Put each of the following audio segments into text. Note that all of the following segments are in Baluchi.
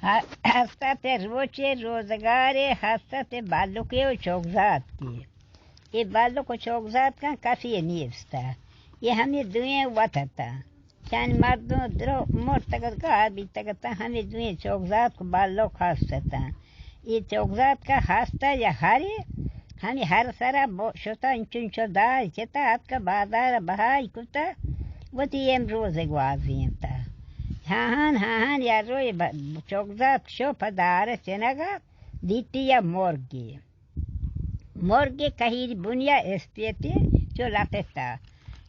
ہ-، ہست ات روچے روزگارے، ہست ات بالکے و چوکزاتکے۔ اے بالک و چوکزاتکاں کسے نیست۔ اے ہمے دوئیں وت اتاں۔ چند مردم درو مرتگ ات، گار بیتگ اتاں، ہمے دوئیں چوکزاتک و بالک ہست اتاں۔ اے چوکزاتک ہست ات یا ہرے، ہمے ہر سرا بو-، شتاں، انچو انچو دار چتاں، اتکاں بازار بہائی کتاں، وتی امروز گوازینتاں۔ ہاہان، ہاہان، یا روئے ب-، چوکزاتک شو پہ دار چنگا، دیتی یا مرگے۔ مرگے کہیر بنیا اسپیتی چو لپتا۔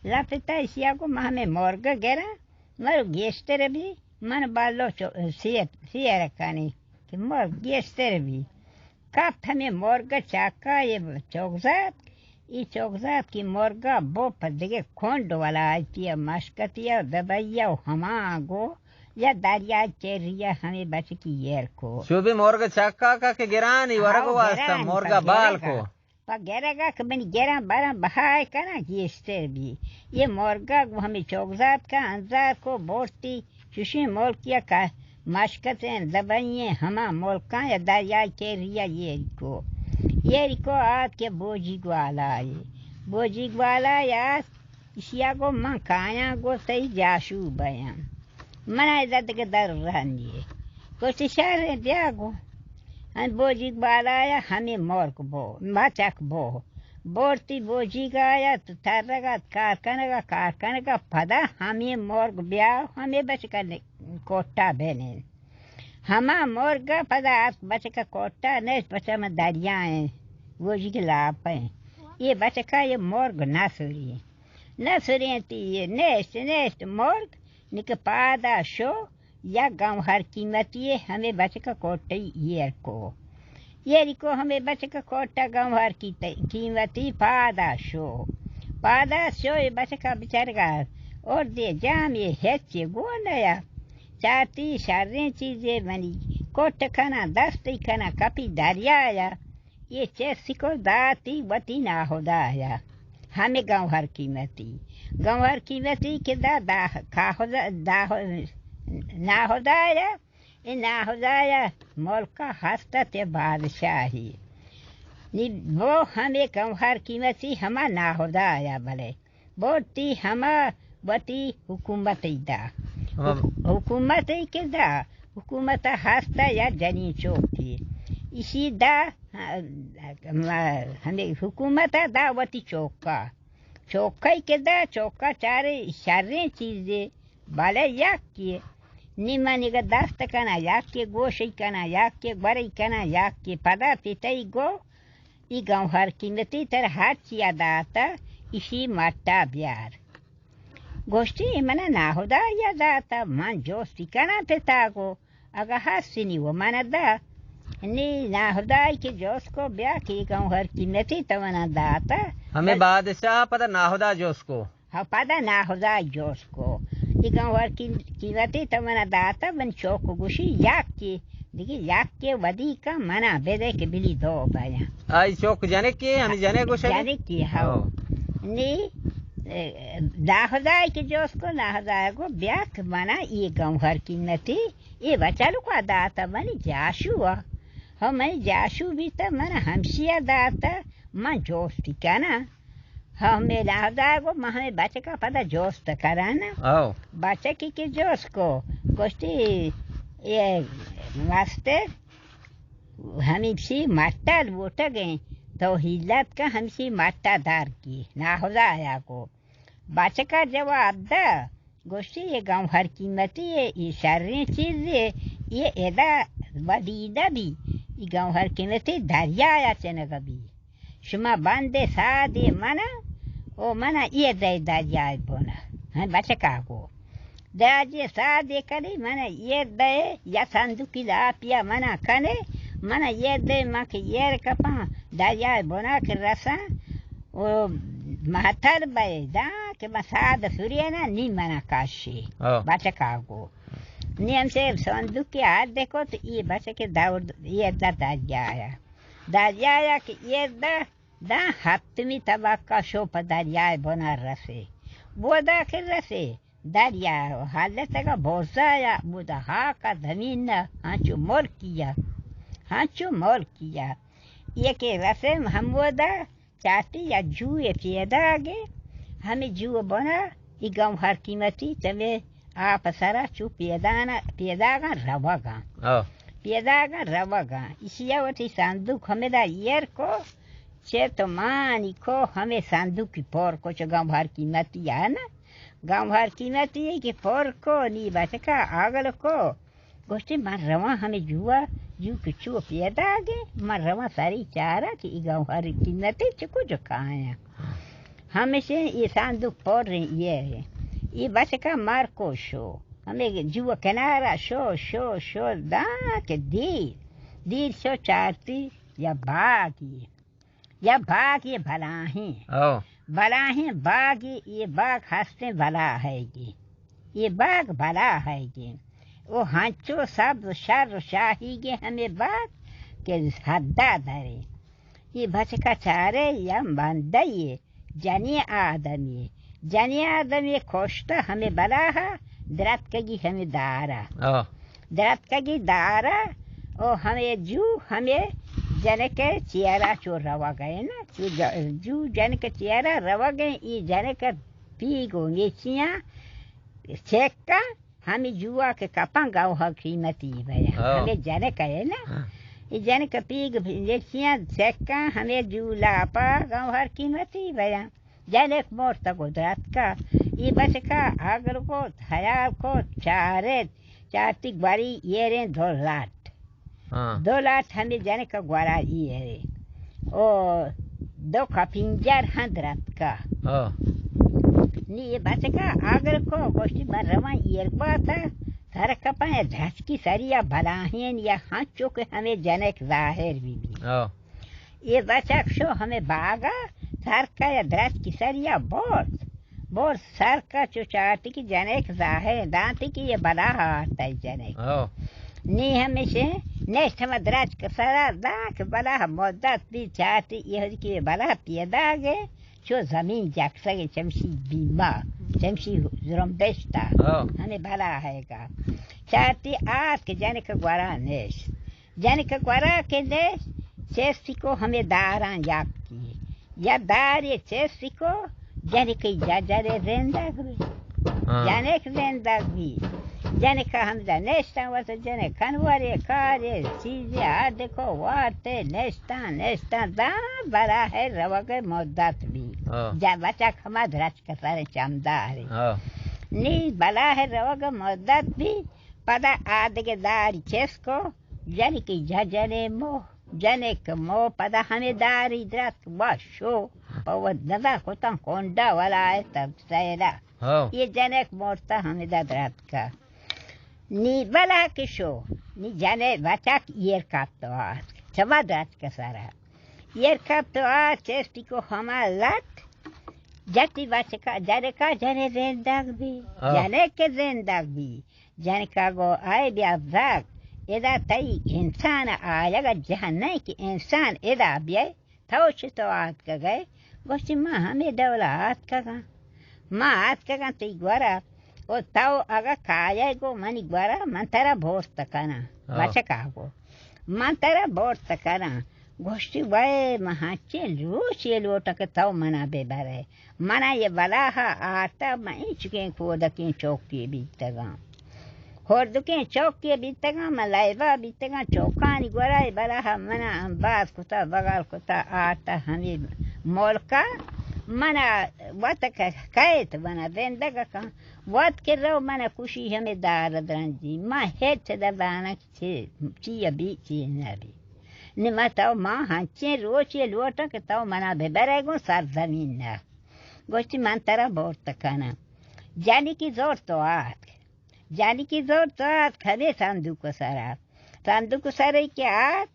لپتا اشیا گو ما ہمے مرگ گراں، مرو گیشتر بی، من بالو چو سیر، سیر کنی کہ مرگ گیشتر بی۔ کپت ہمے مرگ چکا، اے چوکزاتک، اے چوکزاتک کہ مرگا بو پہ دگہ کنڈ ولایتی ء مشکتی ء دبئی ء ہما گو یا دریائے چریا ہمے بچکی ایر کو۔ شوبی مرگ چکا کا کہ گرانی ورگ ہاو، واسطہ گرانی مرگا پہ بال گرگا۔ کو۔ پہ گرگا کہ منی گراں براں بہائے کناں گیشتر بی۔ یہ مرگا گو ہمے چوکزاتکا انزار کو بورتی چوشیں ملکیا کہ مشکتیں دبئیں ہما ملکاں یا دریائے چریا ایری کو۔ ایری کو آت کہ بوجی گوالائے۔ بوجی گوالائے آت، اشیا گو من کایاں گو تئی جاشو بیاں۔ منا ادا دگہ در رہنی۔ گوشتی شہر بیا گو۔ ہن بوجی گوالائے ہمے مرگ بو، مچک بو۔ بورتی بوجیگایا تو ترگا کار کنگا، کار کنگا پدا ہمے مرگ بیا، ہمے بچکا کوٹا بنین۔ ہما مرگ پدا اتک بچکا کوٹا نشت، بچا من دریائیں بوجیگ لاپیں۔ یہ بچکا یہ مرگ نہ سری۔ نہ سرینتی یہ نشت، نشت مرگ نکہ پادا شو، یک گوہر قیمتی ہمے بچک کوٹی ایر کو۔ ایری کو ہمے بچک کوٹا گوہر قیمتی پادا شو۔ پادا شو اے بچک بچارگا اور دے جام یہ ہچ گو نیا۔ چارتی شریں چیزے منی کوٹ کنا دستی کنا کپی دریایا۔ یہ چیز سکو داتی وتی ناہدایا۔ ہمے گوہر قیمتی۔ گوہر قیمتی کہ دا، دا کاہد-، دا ناہدایا، اے ناہدایا ملکا ہست ات بادشاہی۔ نی بو ہمے گوہر قیمتی ہما ناہدایا بلے۔ بورتی ہما وتی حکومت ء دا۔ ہما حکومت ء کہ دا، حکومت ء ہست ء یا جنین چوکی۔ ایشی دا، ہمے حکومت ء دا وتی چوکا۔ چوکا کہ دا، چوکا چارے شریں چیزے، بلے یکے۔ نی من اگہ دست کنا یکے، گوشی کنا یکے، گوری کنا یکے، پدا پتئی گو ای گوہر قیمتی تر ہرچیا داتا، ایشی مٹا بیار۔ گوشتی، اے منا ناہدایا داتا، من جوستی کناں پتاگو، اگہ ہستنی و منا دا۔ نی ناہدائی کہ جوست کو بیا کہ ای گوہر قیمتی تو منا داتا۔ ہمے بل- بادشاہ پدا ناہدا جوست کو۔ ہاں، پدا ناہدائی جوست کو۔ ای گوہر قیم-، قیمتی تو منا داتا، من چوک گوشی یکے، دگہ یکے ودی کن منا بدے کہ بلی دو بیاں۔ آئی چوک جنکے، ہمے جنک گوشگ؟ جنکے، ہاں۔ ہاں۔ نی، اے، ناہدائی کہ جوست کو، ناہدائی گو بیا کہ منا ای گوہر قیمتی، ای بچلکا داتا منی جاشو ء۔ ہاں، منی جاشو بیتا، منا ہمشیا داتا، من جوستی کناں۔ ہمے ناہدا گو، من ہمے بچکا پدا جوست کناں۔ او۔ بچکی کہ جوست کو، گوشتی، اے مستر، ہمیشی مٹا لوٹگیں، تو ہیلت کن ہمیشی مٹا در کی۔ ناہدایا گو، بچکا جواب دا، گوشتی، یہ گوہر قیمتی ہے، یہ شریں چیزے، یہ ادا ودی نہ بی، یہ گوہر قیمتی دریایا چنگا بی۔ شما بندے سادے منا، او منا یہ دے دریائے بنا۔ ہاں، بچکا گو۔ داجے سادے کلی منا یہ دے، یا صندوقی لاپیا منا کنے، منا یہ دے، من کہ یہ کپاں، دریائے بنا کہ رساں، او مہتل بئے داں کہ من ساد سریناں، نی منا کشی۔ ہاں۔ بچکا گو۔ نی ہمشے صندوقی ہر دکت، ای بچکے دور، یہ دا دریایا۔ دریایا کہ یہ دا، داں ہپتمی تبکا شو پہ دریائے بنا رسے۔ بودا کہ رسے، دریا ہلتگ ءَ برزا یا بودا ہاک ءَ زمین ءَ ہنچو ملکی ءَ، ہنچو ملکی ءَ۔ یکے رسم ہمودا چاٹی یا جوئے پیداگے، ہمے جو بنا ای گوہر قیمتی چمے آپ سرا چو پیدانا، پیداگاں روگاں۔ آ۔ پیداگاں روگاں۔ ایشی ءَ وتی صندوق ہمیدا ایر کو، چہ تو مانی کو ہمے صندوقی پر کو چو گوہر قیمتی ءَ نا۔ گوہر قیمتی کہ پر کو نی بچکا آگل کو۔ گوشتی، من رواں ہمے جوا، جو کہ چو پیداگے، من رواں سری چارا کہ ای گوہر قیمتی چہ کجا کایاں۔ ہمیشہ ای صندوق پر ایں، یہ ایں۔ ای بچکا مار کو شو۔ ہمے جو کنارا شو، شو، شو، داں کہ دیر، دیر شو چارتی یا باگی۔ یا باگے بلاہیں۔ او۔ بلاہیں باگے، یہ باگ ہستیں بلاہیگے۔ یہ باگ بلاہیگے۔ او ہنچو سبز و شر و شاہیگے ہمے باگ کہ حدا درے۔ یہ بچکا چارے یا مندے جنی آدمی۔ جنی آدمی کشتہ ہمے بلاہا درتکگی ہمے دارا۔ آ۔ درتکگی دارا او ہمے جو ہمے جنک چیرا چو روگئے نا۔ چو ج-، جو جنک چیرا روگئے، ای جنک پیگو میچیاں چکا ہمے جوا کہ کپاں گوہر قیمتی بیاں۔ آ۔ ہمے جنک ہے نا۔ ہاں۔ ای جنک پیگ میچیاں چکا ہمے جو لاپا گوہر قیمتی بیاں۔ جنک مرتگ و درتکا۔ ای بچکا اگل کت، حیال کت، چارت، چارتی گوری ایریں دو لاٹ۔ ہاں۔ دو لاٹ ہمے جنک گورا ایرے۔ او دو کپینجر ہم درتکا۔ ہاں۔ نی ای بچکا اگل کو، گوشتی، من رواں ایر باتا، سر کپاں یا درچکی سریا بلاہیں یا ہنچو کہ ہمے جنک ظاہر بی بی۔ ہاں۔ اے بچک شو ہمے باگا، سرکا یا درچکی سریا برت۔ برت سرکا چو چارتی کہ جنک ظاہر دانتی کہ یہ بلاہ آرتا جنک۔ او۔ نی ہمیشہ نشت ہما درچک سرا داں کہ بلاہ مدت بی چارتی یہ کہ بلاہ پیداگے، چو زمین جکسگ چمشی بیما، چمشی زرمبشتا۔ او۔ ہمے بلاہ ہے گا۔ چارتی آت کہ جنک گورا نشت۔ جنک گورا کہ نشت، چستی کو ہمے داراں یکی۔ یا دارے چستی کو، جنک ججرے زندگ بی۔ ہاں۔ جنک زندگ بی۔ جنک ہمدا نشتاں وت جنک کنورے کارے چیزے آدکو وارتے نشتاں، نشتاں داں بلاہ روگ مدت بی۔ ہاں۔ جا بچک ہما درچک سر چمدارے۔ ہاں۔ نی بلاہ روگ مدت بی، پدا آدگہ داری چست کو، جنکی ججنے مو، جنک مو، پدا ہمے داری درت وشو، پہ وت نزا کتن کنڈا ولایت سیلا۔ ہاں۔ یہ جنک مرتا ہمدا درتکا۔ نی بلا کشو، نی جنے بچک ایر کپتو آت، چما درتک سرا۔ ایر کپتو آت، چستی کو ہما لٹ، جتی بچکا، جنکا جنے زندگ بی، ہاں۔ جنک زندگ بی۔ جنکا گو، اے بیازگ، ادا تئی انسان آیگ جہ نہ کہ انسان ادا بیئے، تو چتو آتکگئے؟ گوشتی، ما ہمے ڈولا آتکگاں۔ ما آتکگاں تئی گورا، و تو اگا کایئے گو منی گورا، من ترا بورت کناں۔ ہاں۔ بچکا گو، من ترا بورت کناں۔ گوشتی، وئے، من ہنچیں روچے لوٹاں کہ تو منا ببرئے۔ منا یہ بلاہا آرتا، من اینچکیں کودکیں چوکے بیتگاں۔ ہردکیں چوکے بیتگاں، من لیبا بیتگاں، چوکانی گورا یہ بلاہا منا امباز کتا، بغل کتا، آرتا ہمے ملکا۔ منا وت ک-، کئیت، منا زندگ کن۔ وت کہ رو منا کشی ہمے دار درنجی۔ من ہچ نزاناں کہ چے، چی بی، چی نبی۔ نی من تو ما ہنچیں روچے لوٹاں کہ تو منا ببرئے گوں سرزمین ءَ۔ گوشتی، من ترا بورت کناں۔ جنکی زرت و آتک۔ جنکی زرت و آتک ہمے صندوق سرا۔ صندوق سرے کہ آتک،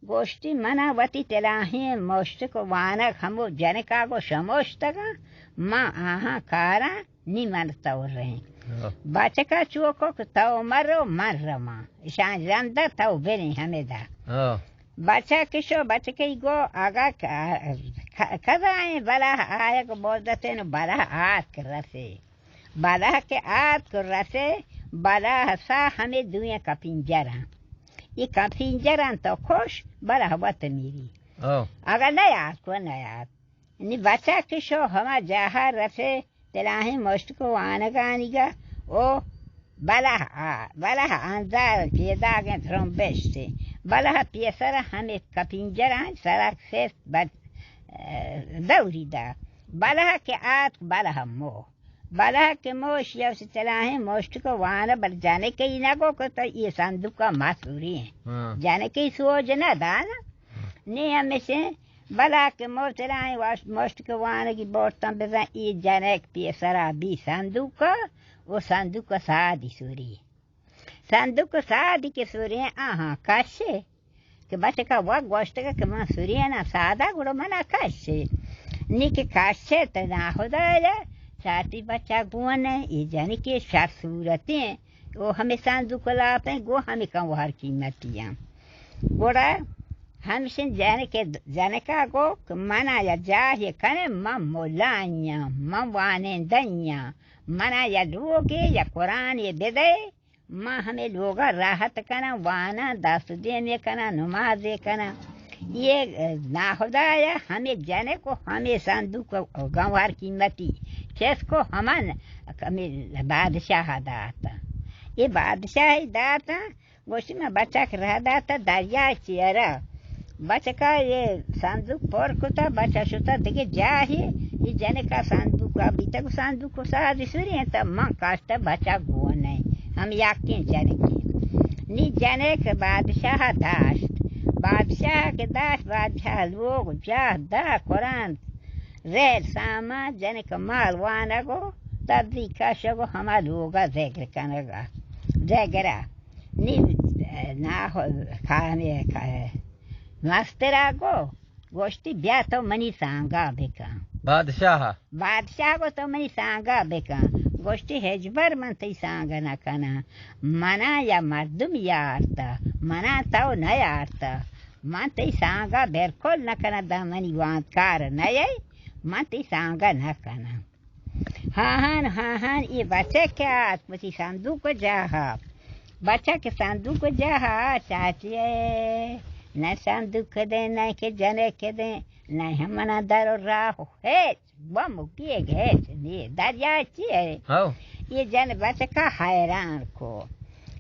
گوشتی، منا وتی تلاہیں مشتک و وانگ ہمو جنکا گو شموشتگاں، ما آہاں کاراں۔ نی من تو رہیں۔ ہاں۔ بچکا چو کو کہ تو مرو، من رواں۔ اشان رندا تو بریں ہمیدا۔ ہاں۔ بچک شو، بچکی گو، اگا ک-، ک-، کزائیں بلاہ آیگ مدتیں و بلاہ آتک رسے۔ بلہ کہ آتک و رسے، بلہ سا ہمے دوئیں کپینجراں۔ اے کپینجراں تو کش، بلہ وت میری۔ او۔ اگاں نیاتک و نیاتک۔ نی بچک شو ہما جاہا رسے، تلاہیں مشتک و وانگانیگا او بلہ آ، بلہ انزار پیداگیں ترمبشتے۔ بلہ پیسر ہمے کپینجراں سرک سفت بد، اه، دوری دا۔ بلہ کہ آتک، بلہ مو۔ بلہ کہ موش یا چلاہیں مشتک و وانہ بل جنکے نگو کہ تو یہ صندوق مسوری ہیں۔ ہاں۔ جنکے سوج نہ دانا۔ نی ہمیشیں بلہ کہ مو تلاہیں واش-، مشتک وانگی بورتاں بزاں ای جنک پیسرا بی صندوق و صندوق سادی سوری۔ صندوق سادی کہ سوری آہاں کشے کہ بچکا وک گوشتگا کہ من سوری نا سادا گڑا منا کشے۔ نی کہ کشے تو ناخدایا چاتی بچا گونے ای جنکی شر صورتیں۔ او ہمے صندوق لاپیں گو ہمے کم وہر قیمتی ہیں۔ گڑا ہمشن جنک، جنکا گو کہ منا یا جاہے کنے، من ملائیاں، من وانندیاں، منا یا لوگے یا قرآنے بدے، من ہمے لوگا راحت کناں، واناں، دست دیمے کناں، نمازے کناں۔ یہ ناخدایا ہمے جنک و ہمے صندوق گنوار قیمتی چس کو ہمن ہمے بادشاہ داتا۔ یہ بادشاہ داتا، گوشتی من بچک را داتا دریا چیرا۔ بچکا یہ صندوق پر کتا، بچا شتا دگہ جاہی، یہ جنکا صندوق بیتا، گو صندوق ساز سوری انت، من کاشتا بچا گونے، ہم یقین جنکی۔ نی جنک بادشاہ داشت۔ بادشاہ کہ داشت، بادشاہ لوگ جاہ دا قرآن ریل سامان جنک مال وانگو، تبدی کشگو ہما لوگا ذکر کنگا۔ ذکرا۔ نی، نا، کانے، مسترا گو، گوشتی، بیا تو منی سانگا بکن۔ بادشاہ۔ بادشاہ گو تو منی سانگا بکن۔ گوشتی، ہچبر من تئی سانگا نکناں۔ منا یا مردم یارتا، منا تو نیارتا۔ من تئی سانگا بالکل نکناں، داں منی وانتکار نیئے، من تئی سانگا نکناں۔ ہاہان، ہاہان، یہ بچک کہ آت وتی صندوق جاہا۔ بچک صندوق جاہا چاچی ہے، نہ صندوق دیں، نہ کہ جنک دیں، نہ ہم منا در و راہ ہیچ، بم و کیگ ہیچ، یہ دریا چی ہے؟ ہاؤ۔ یہ جن بچکا حیران کو۔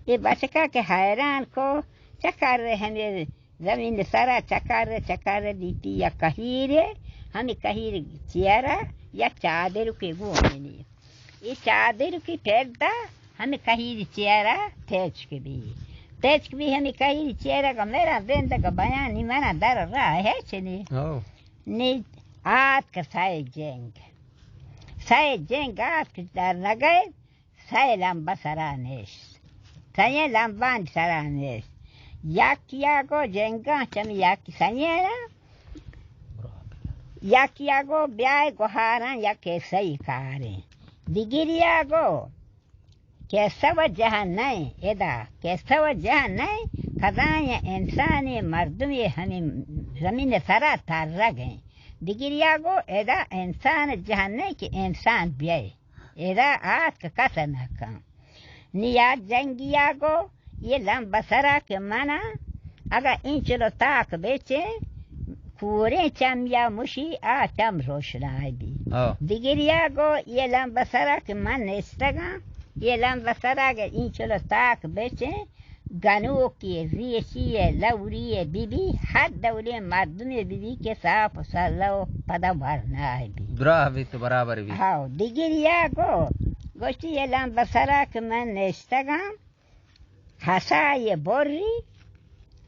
یہ بچکا کہ حیران کو، چکر ہمیں زمین سرا چکر چکر دیتی یا کہیرے، ہمیں کہیر چیرا یا چادر کے گونی۔ یہ چادر کی پردا ہمیں کہیر چیرا تیچک بی۔ تیچک بی ہمیں کہیر چیرا کا میرا زندگ بیان نی منا در راہ ہے چنی۔ ہاؤ۔ نی آتک سئے جنگ۔ سئے جنگ آتک در نگئے۔ سئے لمب سرا نشت۔ سئیں لمبانی سرا نشت۔ یکیا گو جنگاں چمی یکی سئیں نا۔ یکیا گو بیائے گوہاراں یک کسہی کاریں۔ دگریا گو کسہ و جہ نئیں، ادا کسہ و جہ نئیں، کدائیں انسانے مردمے ہمیں زمین سرا ترگیں۔ دگریا گو ادا انسان جہ نئیں کہ انسان بیئے۔ ادا آتک کس نہ کن۔ نی آ جنگیا گو، یہ لمب سرا کہ منا، اگا اینچلو تاک بیچے، کوریں چم یا مشی آ چم روشنائی بی۔ ہاں۔ دگریا گو، یہ لمب سرا کہ من نشتگاں، یہ لمب سرا کہ اینچلو تاک بیچے، گنوکی، ریشی، لوری بی بی، ہر دولیں مردمے بی بی کہ صاف و سلو پدا ورنائی بی۔ براہ بیت و برابر بیت۔ ہاؤ، دگریا گو، گوشتی، یہ لمب سرا کہ من نشتگاں، ہسائی بری،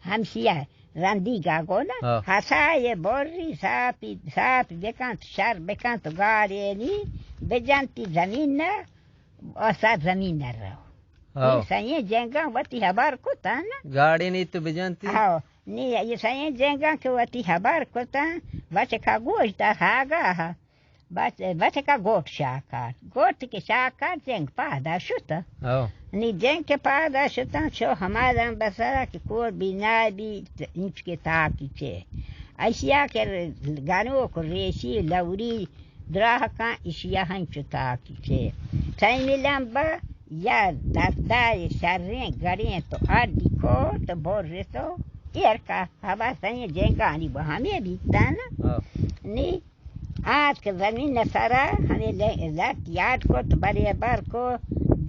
ہمشیا رندیگا گو نا، ہاں۔ ہسائی بری، ساپی، ساپ بکنت، شر بکنت، گارینی بجنتی زمین نا، و سر زمین نا رو۔ ہاؤ۔ یہ سئیں جنگاں وتی ہبر کتن۔ گاڑی نی تو بجنتی؟ ہاؤ۔ نی، یہ سئیں جنگاں کہ وتی ہبر کتن، بچکا گوش دار ہاگا۔ بچ-، بچکا گوٹ شاکار۔ گوٹ کہ شاکار جنگ پادا شت۔ ہاؤ۔ نی جنگ کہ پادا شتن، شو ہما لمب سرا کہ کور بی نہ بی، انچ کہ تاکی چے۔ اشیا کہ گنوک ریشی لوری دراہکاں اشیا ہنچو تاکی چے۔ سیمی لمبا یا دردائے شریں گڑیں تو اڈی کو تو برتو، ایر کا ہوا سئیں جنگانی با ہمے بیتن۔ ہاں۔ نی آتک زمین سرا، ہمے لے-، لٹ یاد کت، برے بر کو،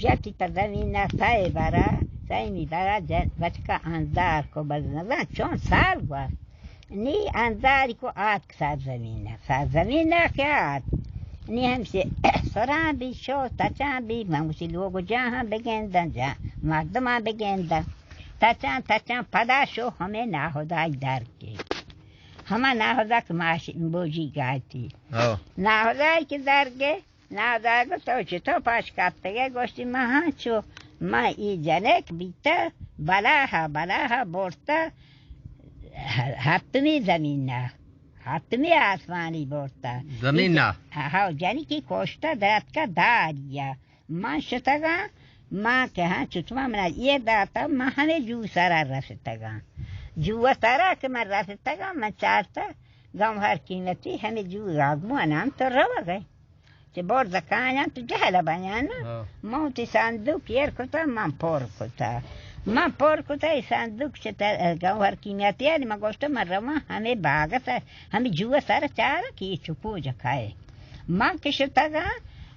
جتی تا زمین سئے برا، سیمی برا ج-، بچکا اندار کو، بز نزان چون سال گوار۔ نی انداری کو آتک سر زمین، سر زمین کہ آتک۔ نی ہمشی سران بی شو، تچان بی، من گوشی لوگ جاہاں بگندن، جا مردمان بگندن۔ تچان، تچان پدا شو ہمے ناہدائی درگے۔ ہما ناہدا کہ ماشی بوجی گاتی۔ ہو۔ ناہدائی کہ درگے، ناہدائی گو تو چطور پاش کپتگے؟ گوشتی من ہنچو، من ای جنک بیتا، بلاہا، بلاہا برتا، ہپتمی زمینا، ہپتمی آسمانی برتا۔ زمینا؟ ہاو، جنکی کشتا درتکا داریا۔ من شتگاں، من کہ ہاں چتما منا یہ داتا، من ہمے جو سرا رستگاں۔ جو سرا کہ من رستگاں، من چارتا گوہر قیمتی ہمے جو آگمانان تو روگئے۔ چہ برز کایاں تو جہل بیان۔ ہاں۔ من وتی صندوق ایر کتا، من پر کتا۔ من پر کتا، ای صندوق چہ تر-، گوہر قیمتی آنی، من گوشتا، من رواں ہمے باغ سر، ہمے جو سر چارا کہ یہ چکو جکائے۔ من کہ شتگاں،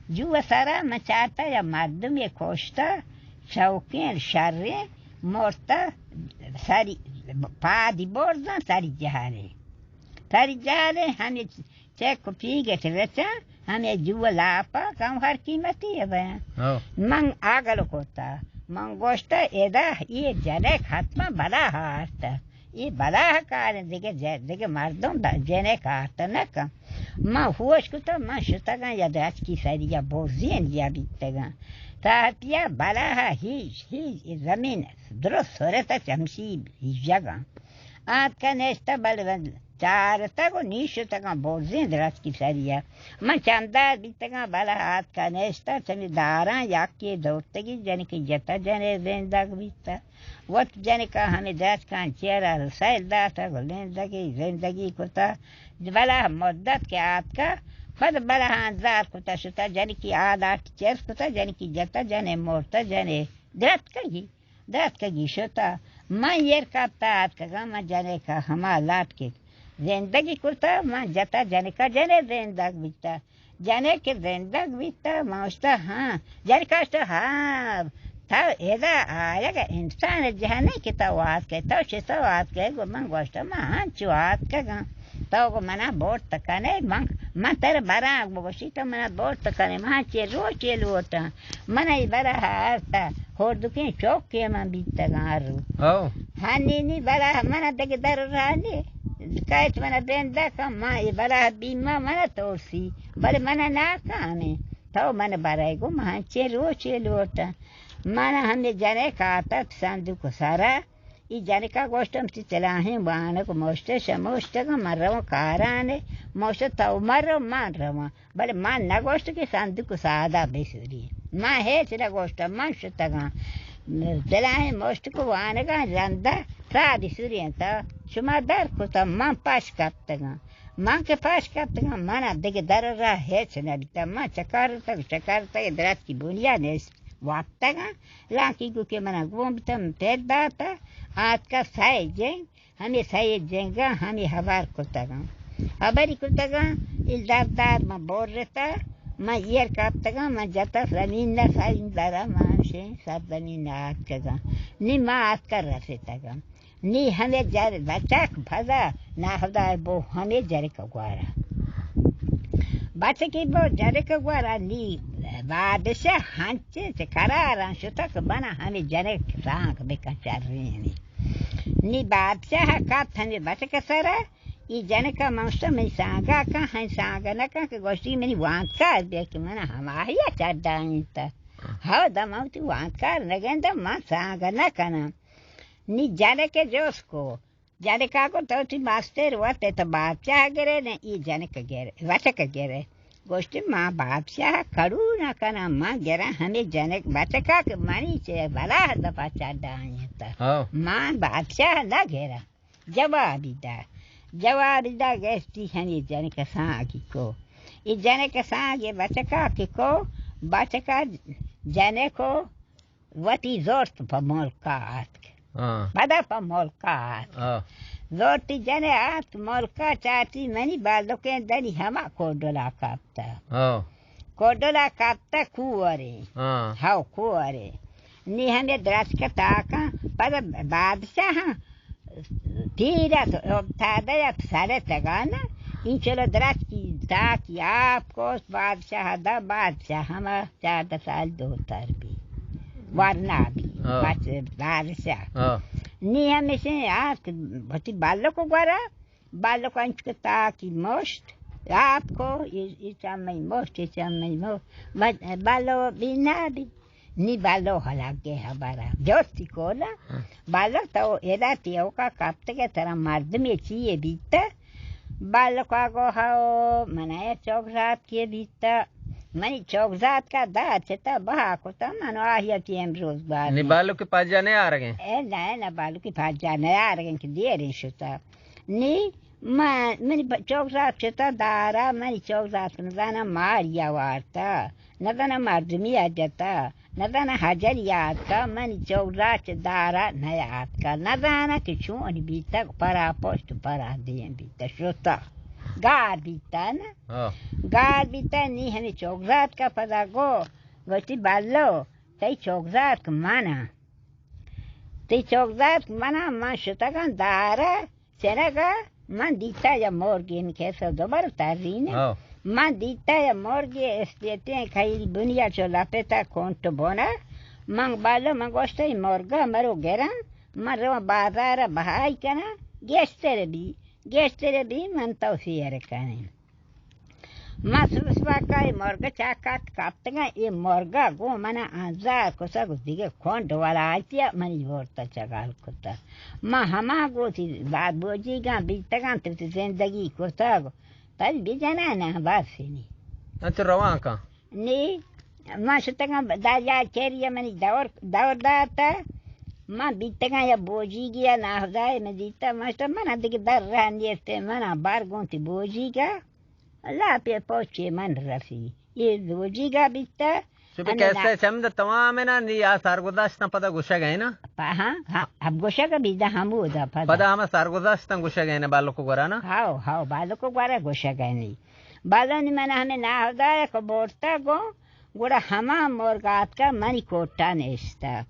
جو سرا من چارتا یا مردمے کشتا، شوقین شریں، مرتا، سری پادی برزاں، سری جہلیں۔ سری جہلیں، ہمے چک و پیگٹ رچاں، ہمے جو لاپا گوہر قیمتی بیاں۔ ہو۔ من آگل کتا، من گوشتا، ادا یہ جنک حتما بلاہ آرتا۔ اے بلاہ کاریں، دگہ ج-، دگہ مردم ب-، جنک آرت نہ کن۔ من ہوش کتہ، من شتگاں یا درچکی سریا برزین یا بیتگاں۔ تاہتیا بلاہ ہیچ، ہیچ، اے زمین درست سرت چمشی ہیجگاں۔ آتکہ نشتہ بل چارتگ و نی شتگاں برزین درچکی سریا۔ من چمدار بیتگاں، بلہ آتکہ نشتہ، چمی داراں یکے دورتگی، جنکے جتہ، جنے زندگ بیتہ۔ وت جنکا ہمے درچکاں چیرا سیل داتگ و لندگی زندگی کتہ۔ بلہ مدت کہ آتکہ، پد بلہ انزار کتہ شتہ، جنکی آداٹ چست کتہ، جنکی جتہ، جنے مرتہ، جنے درتکگی۔ درتکگی شتہ۔ من ایر کپتہ آتکگاں، من جنکا ہما لٹ کہ زندگی کتہ، من جتہ جنکا، جنے زندگ بیتہ۔ جنک زندگ بیتہ، من گوشتہ، ہاں۔ جنکا گوشتہ، ہاں، تو ادا آیگ انسان جہنے کہ تو آتکے، تو چہ تو آتکے؟ گو من گوشتہ، من ہنچو آتکگاں۔ تو گو منا برت کنے، من، من ترا براں، بگوشی تو منا برت کنے، من چہ روچے لوٹاں۔ من ای بلاہ آرتا، ہردکیں چوکے من بیتگاں ہر رو۔ ہو۔ ہنی نی بلاہ من دگہ در رانی، کایت من بندہ کن، من ای بلاہ بیما من ترسی، بلے من ناکامیں۔ تو من برای گو من چہ روچے لوٹاں۔ من ہمے جنک آتت صندوق سرا، ای جنکا گوشتم، تی تلاہیں وانگ مشتش مشتگاں، من رواں کارانے، مشت تو مرو، من رواں۔ بلے من نگوشت کہ صندوق سادا بسوری۔ من ہیچ نگوشت، من شتگاں۔ تلاہیں مشتک وانگاں رندا سادی سوری انت۔ شما در کتم، من پش کپتگاں۔ من کہ پش کپتگاں، من دگہ در را ہیچ نبیتم۔ من چکرتگ، چکرتگ، درچکی بنیا نیست۔ وپتگاں، لانکی گو کہ منا گون بتم، پر داتا، آتکا سئے جنگ، ہمے سئے جنگاں ہمے ہبر کتگاں۔ ہبری کتگاں، ای دردار من برتا، من ایر کپتگاں، من جتا زمین نہ سرین درا، من ہمشیں سر زمین نہ آتکگاں۔ نی من آتکا رستگاں۔ نی ہمے جر بچک پدا ناہدار بو ہمے جرک گوارا۔ بچکی بو جرک گوارا نی بادشاہ ہنچیں چہ قراران شتک بنا ہمے جنک سانگ بکن چرینی۔ نی بادشاہ کپت ہمے بچک سرا، ای جنکا من گوشتہ منی سانگا کن، ہن سانگ نہ کن کہ گوشتی منی وانتکار بیا کہ منا ہماہیا چڈائینتہ۔ ہو داں من وتی وانتکار نگندم، من سانگ نہ کنم۔ نی جنک جست کو، جنکا گو تو وتی مستر وت تو بادشاہ گرے نہ ای جنک گرے، بچک گرے۔ گوشتی من بادشاہ کڑو نہ کنم، من گراں ہمے جنک بچکا کہ منی چہ بلاہ دپا چڈائینتہ۔ ہاں۔ من بادشاہ نہ گراں۔ جوابی دا۔ جوابی دا گشتی ہمے جنک سانگی کو۔ اے جنک سانگ اے بچکا کہ کو، بچکا جنکو وتی زرت پہ ملکا آتک۔ ہاں۔ پدا پہ ملکا آتک۔ ہاں۔ زرتی جنے آتک ملکا، چارتی منی بالکیں دنی ہما کوڈلا کپتا۔ ہاں۔ کوڈلا کپتا کورے۔ ہاں۔ ہاو کورے۔ نی ہمے درچک تاکاں، پدا بادشاہ پیر ات، افتادہ ات، سر تگانا، اینچلو درچکی تاکی آپ کوست، بادشاہ دا، بادشاہ ہما چاردہ سال دوتر بی، ورنا بی، ہاں۔ بچ-، بادشاہ۔ ہاں۔ نی ہمیشہ آت، بتی بالکو گورا، بالو کنچ کہ تاکی مشت، آپ کو، ای، ای چمئی مشت، ای چمئی مشت۔ بس بالو بی نہ بی۔ نی بالو ہلاکے ہبرا۔ جوستی کو نا۔ ہاں۔ بالو تو ادا تیوکا کپتگے ترا مردمی چیے بیتا۔ بالو کا گو ہاو، منا اے چوک زات کے بیتا۔ منی چوک زات کا دا چتا بہا کتا منو آہیا کی امروز بار نی۔ بالو کے پاجا نے آرگے؟ اے نہ، نہ، بالو کے پاجا نے آرگے کہ دیریں شتا۔ نی، من، منی ب-، چوک زات چتا دارا، منی چوک زات نزانا ماریا وارتا، نزانا مردمی جتا، نزانا حجر یاتکا، منی چوک زات چہ دارا نیاتکا، نزانا کہ چون بیتگ، پرا پشت پرا دیم بیتا، شتا۔ گار بیتا نا؟ ہاں۔ گار بیتا، نی ہمیں چوک زات کا پدا گو، گوشتی بلو، تئی چوک زات مناں۔ تئی چوک زات مناں، من شتگاں دارا، چرگا من دیتا یا مرگے، من کیسا دوبر ترین۔ ہاں۔ من دیتا یا مرگے اسپیتیں کھیل بنیا چو لپتا کنٹ بونا۔ من بالو من گوشتا ای مرگا مرو گراں، من رو بازار بہائی کناں، گیشتر بی، گیشتر بی من تو سیر کنیں۔ من سبسباکا اے مرگ چاکات کپتگاں، اے مرگا گوں منا انزار کتگ و دگہ کنڈ ولایتیا منی بورتا چگال کتگ۔ من ہما گوتی بعد بوجیگاں بیتگاں تو زندگی کتگ، پل بجنانا بس نی۔ انچو روان کن۔ نی، من شتگاں دریا چیریا منی دور، دور داتا، من بیتگاں یا بوجیگیا ناہدائے من دیتا، من شتا منا دگہ در رہ نیستے، منا بر گوں تی بوجیگا۔ اللہ پہ پوچے من رسی۔ اے روجیگا بیتا۔ شبی انا کیسے نا- چمد تمام ہے نا، نی آ سرگذشتاں پدا گوشگ ہے نا؟ پا-، ہاں، ہاں، اب گوشگ بیدا ہمودا پدا۔ پدا ہما سرگذشتاں گوشگ ہے نا، بالکو گورا نا؟ ہاو، ہاو، بالکو گورا گوشگ ہے نی۔ بالو نی من ہمیں ناہدائے کو بورتا گو، گڑا ہما مرگاتکا منی کوٹا نشتا۔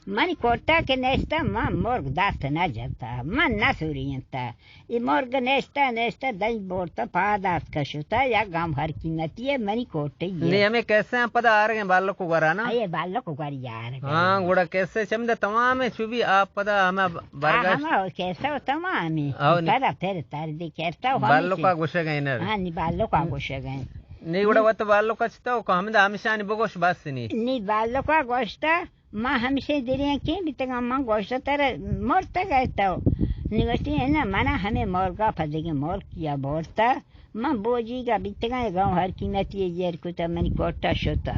منی کوٹا کہ نشتہ، من مرگ دست نہ جتا، من نہ سورینتا۔ ای مرگ نشتہ، نشتہ دنج بورتا، پاد آتکا شتا، یا گم ہر قیمتی ہے منی کوٹے یہ۔ نی ہمیں کیسے ہیں پدا آرگیں بالکو گورا نا؟ اے بالکو گوری آرگیں۔ ہاں، گڑا کیسے چمدے تمام ہے، چوبی آپ پدا ہمیں برگشت۔ ہاں، ہمیں کیسے ہو تمام ہے۔ آو نی۔ پدا پھر تر دی کیسا ہو ہمیں بالکا سے۔ گوشگیں نر۔ ہاں، نی بالکا گوشگیں۔ نی گڑا وت بالکا چتا ہو، ہمیں ہمیشانی بگوش بس نی۔ نی بالکا گوشتا، ما ہمشے دریں کیں بیتگاں، من گوشت ترا مرتگ ئے تو۔ نی گوشتی، نہ، منا ہمے مرگا پہ دگہ ملکیا برتا۔ من بوجیگا بیتگاں، اے گوں ہر قیمتی ایر کتا، منی کوٹا شتا۔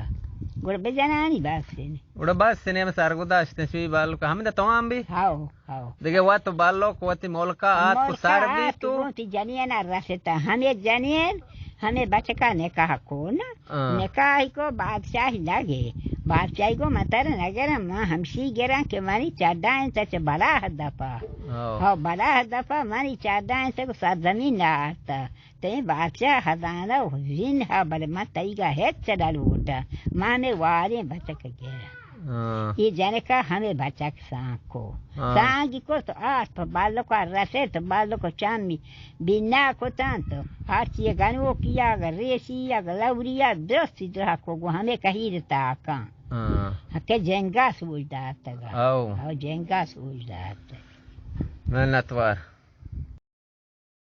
گڑا بجنانی بس نے۔ گڑا بس نے، ہم سرگداشت شوی بالک، ہمدا توام بی؟ ہاو، ہاو۔ دگہ وت بالک وتی ملکا آت کو ملکا سر بی آت تو؟ گوں تی جنینا رستا، ہمے جنین ہمے بچکا نکاح کو نا۔ آ۔ نکاح کو بادشاہ لگے۔ بادشاہ کو من ترا نگراں، من ہمشی گراں کہ منی چڈا انت چہ بلاہ دپا۔ آ۔ ہاو، بلاہ دپا منی چڈا انت کو سرزمین نہ آرتا۔ تئی بادشاہ خزانہ و زین ہا، بلے من تئیگا ہچ نہ لوٹاں۔ من ہمے واریں بچک گراں۔ ہاں۔ اے جنکا ہمے بچک سانگ کو۔ ہاں۔ سانگی کو تو آس پہ بالکا رسیت، بالکو چمی بینا کتنت۔ ہرچی گنوکی یا ریشی یا لوری یا درستی درہ کو گو ہمے کہیر تاکاں۔ ہاں۔ کہ جنگا سوج داتگا۔ او۔ او جنگا سوج داتگ۔ منتوار۔